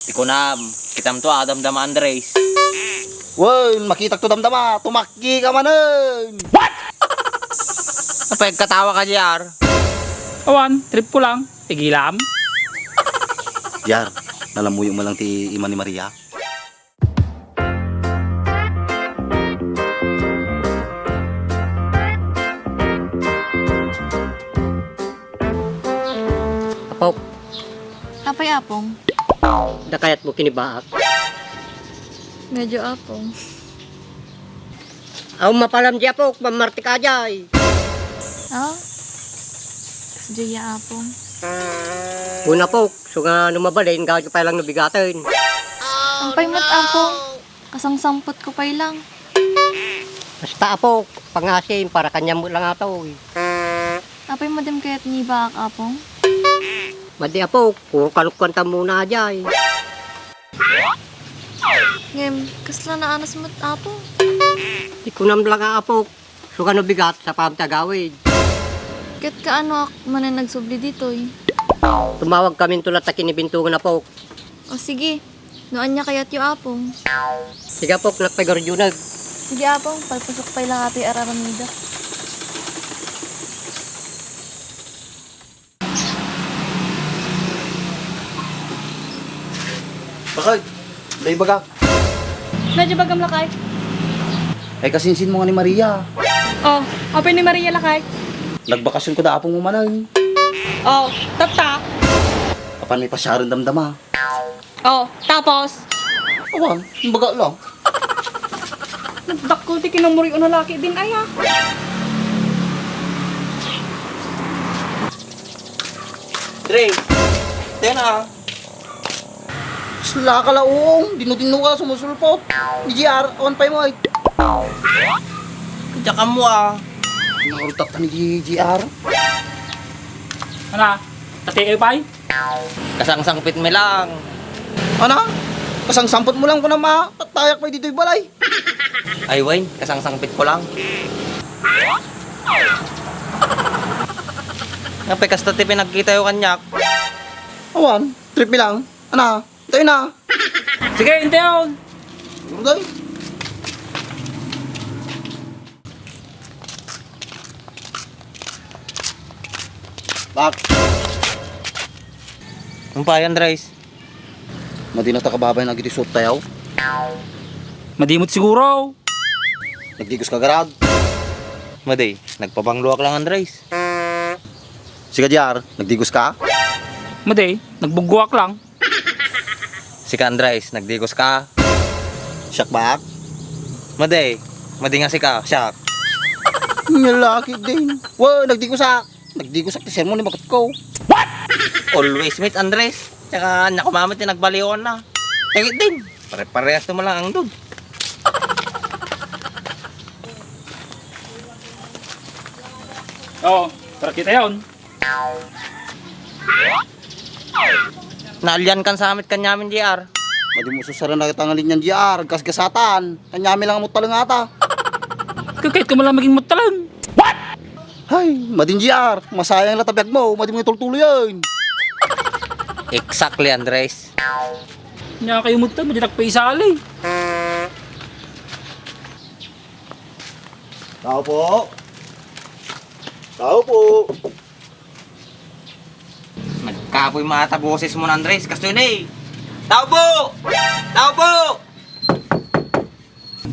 Tikunam, kitam to damdama Andres. Well, makita to damdama, tumakki ka manen. Napagkatawa ka, JR. Awan, trip ko lang. Tigilam. Jar, nalamuyo mo lang ti ima ni Maria. Apok, Apay apong. dakayat mo kinibaak. Medyo apong. Aw mapalam di apok, mamarti ka jay. Ah? Jaya apong. Una apok, so nga numabalin, gawin ka pa lang nabigatin. Ang paymot apong. Kasangsampot ko pay lang. Basta apok, pangasin, para kanya mo lang ato. Apay mo dim kaya't ni baak apong. Madi apok, puro kalukwanta muna jay. Ngem, kasla na anas mo't apong. Di ko nam lang apok, so nga nabigat sa pamtagawid. Kat kaano ak manan nagsubli dito eh. Tumawag kami tulad na kinibintungan apok. O sige, noan niya kaya't yung apong. Sige apok, nagpagardunag. Sige apong, palpusok pay lang ati araramida. Bakit? Dahil baga. Medyo bagam lakay. Ay kasinsin mo nga ni Maria. Oh, open ni Maria lakay. Nagbakasyon ko da apong mo manen. Oh, tapta. Kapan may pasyaron damdama. Oh, tapos. Awan, baga lang. Nagdakko ti kinamuri o lalaki din aya. Dre, tayo na. Sila ka laong, dinudino ka sumusulpot. Ni Jar, awan pa mo ay. Kaya ka mo Narutak ta ni GR. Ano? Tati pay? Kasang-sangpit mo lang. Ano? Kasang sampot mo lang ko na matayak pa dito'y balay. Ay, Wayne, kasang-sangpit ko lang. Napay kasta ti pinagkita yung kanyak. Awan, trip lang. Ano? Tayo na. Sige, hintayon. Uday. Bak, Ang pa, Andres? madi na takababay na giti suot tayaw. Madimot siguro. Nagdigos ka garag. Maday, nagpabangluwak lang, Andres. Sige Jar, nagdigos ka. Maday, nagbugwak lang. Si ka, Andres, nagdigos ka. Siyak bak. Maday nga si ka, siya. Ngalaki din. Wow, nagdigos sa. Nagdigos sa sermon ni makat ko. Always meet, Andres. Tsaka nakumamit yung nagbaliwan na. Tingit din. Pare-parehas naman lang ang dog. Oo, para kita yun. Naalyan kan sa amit kanyamin, JR. Madi mo susara na tangalin niyan Jar, gasgasatan. Kanyami lang mo talang ata. Kakait ka mo lang maging matalang. Hay, madin Jar, masayang latabyak mo, madi mo tultuloy yan. Exactly, Andres. Nya kayo muta, madi nagpaisali. Tao po. Tao po. Nagkapoy mata boses mo, Andres. Kasto yun eh. Tao po! Tao po!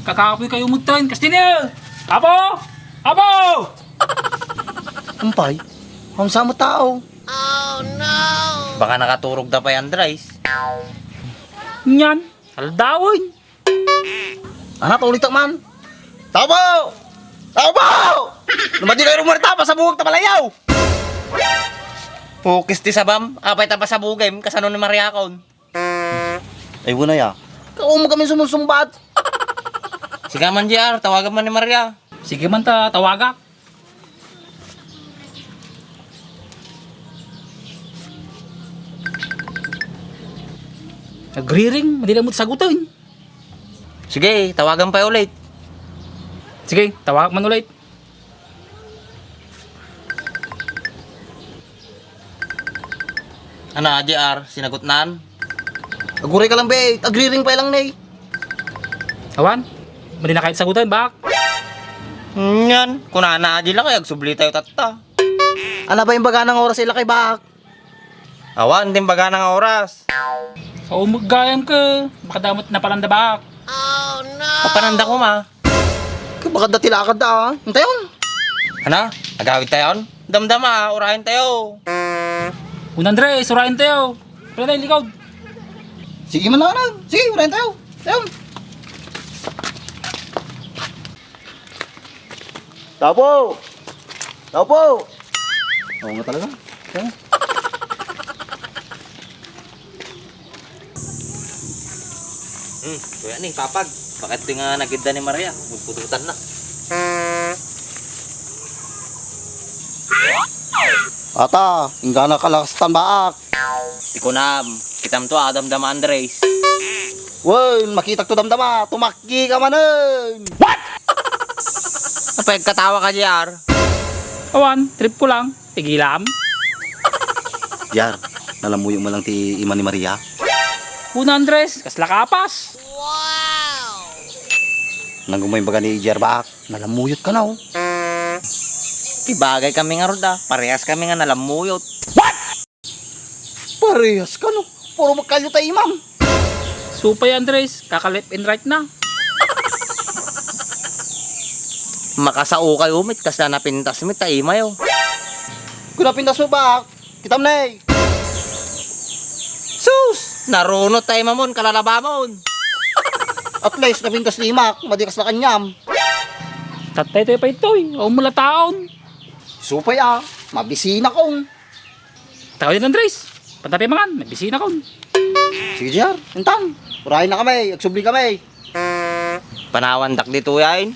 Kakapoy kayo muta, Kastinel! Apo! Apo! Kumpay, ang sama tao. Baka nakaturog na pa yan, Andres. Nyan, aldawin. Anak, ulit man. Tao po! Tao po! Lumadi kayo rumarita pa sa buhag tapalayaw. Pukis ti sabam. Apay tapa sa bugay. Kasano ni Maria Kaon. Ay, wala ya. Kao mo kami sumusumbat. Sige man, JR. Tawagan man ni Maria. Sige man ta, tawagak. Nagre-ring, hindi na mo sagutin. Sige, tawagan pa ulit. Sige, tawag man ulit. Ano, JR? Sinagot nan? Aguray ka lang be, agri-ring pa lang nay. Awan, mali na kahit sagutan, bak. Yan, kunana adi lang kaya agsubli tayo tatta. Ano ba yung baga ng oras sila kay Bak? Awan, din baga ng oras. Oo, maggayam ka. Makadamot na palanda, bak. Papananda ko ma. Baka dati lakad da. Hintay yun. Ano? Agawid tayo? Damdama, urahin tayo. Un Andres, surahin tayo. Pero tayo, likod. Sige man lang na. Sige, urahin tayo. Ayun. Tapo! Tapo! Oo nga talaga. Ayun. Kuya ni, papag. Bakit di nga nagida ni Maria? Magpututan na. Ata, hingga na kalakastan baak. Ikunam, kitam to Adam Dama Andres. Wen, makita to damdama. Tumakki ka manen. Napagkatawa ka, JR. Awan, trip ko lang. Tigilam. Yar, nalamuyo mo lang ti ima ni Maria. Un Andres, kasla kapas. Nangumay baga ni Jer baak. Nalamuyot ka na oh. Ibagay kami nga roda. Parehas kami nga nalamuyot. Parehas ka no. Puro magkalyo tayo imam. Supay Andres, kaka left and right na. Makasao kayo umit kasi na napintas mit tayo mayo. Kunapin na subak. Kitam na eh. Sus! Narunot tayo mamon, kalalabamon. At least napintas ni Imak. Madikas na kanyam. Tatay tayo pa ito eh. O mula taon. Supay ah. Mabisina kong. Tawag din Andres. Pantapay mangan, may bisina ko. Sige Jer, intan. Urahin na kami. Agsubli kami. Panawandak dito yain.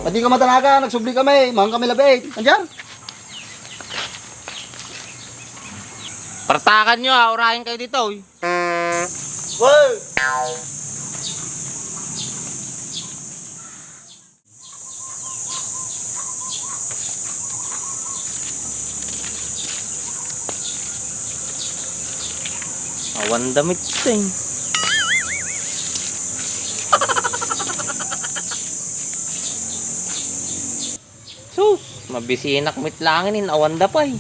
Padi ka matalaga. Nagsubli kami. Mahang kami labit. Andiyan. Partakan nyo ha, urahin kayo dito. Wow. Awan damit ting. Sus, mabisinak mit langin in awan da pa eh.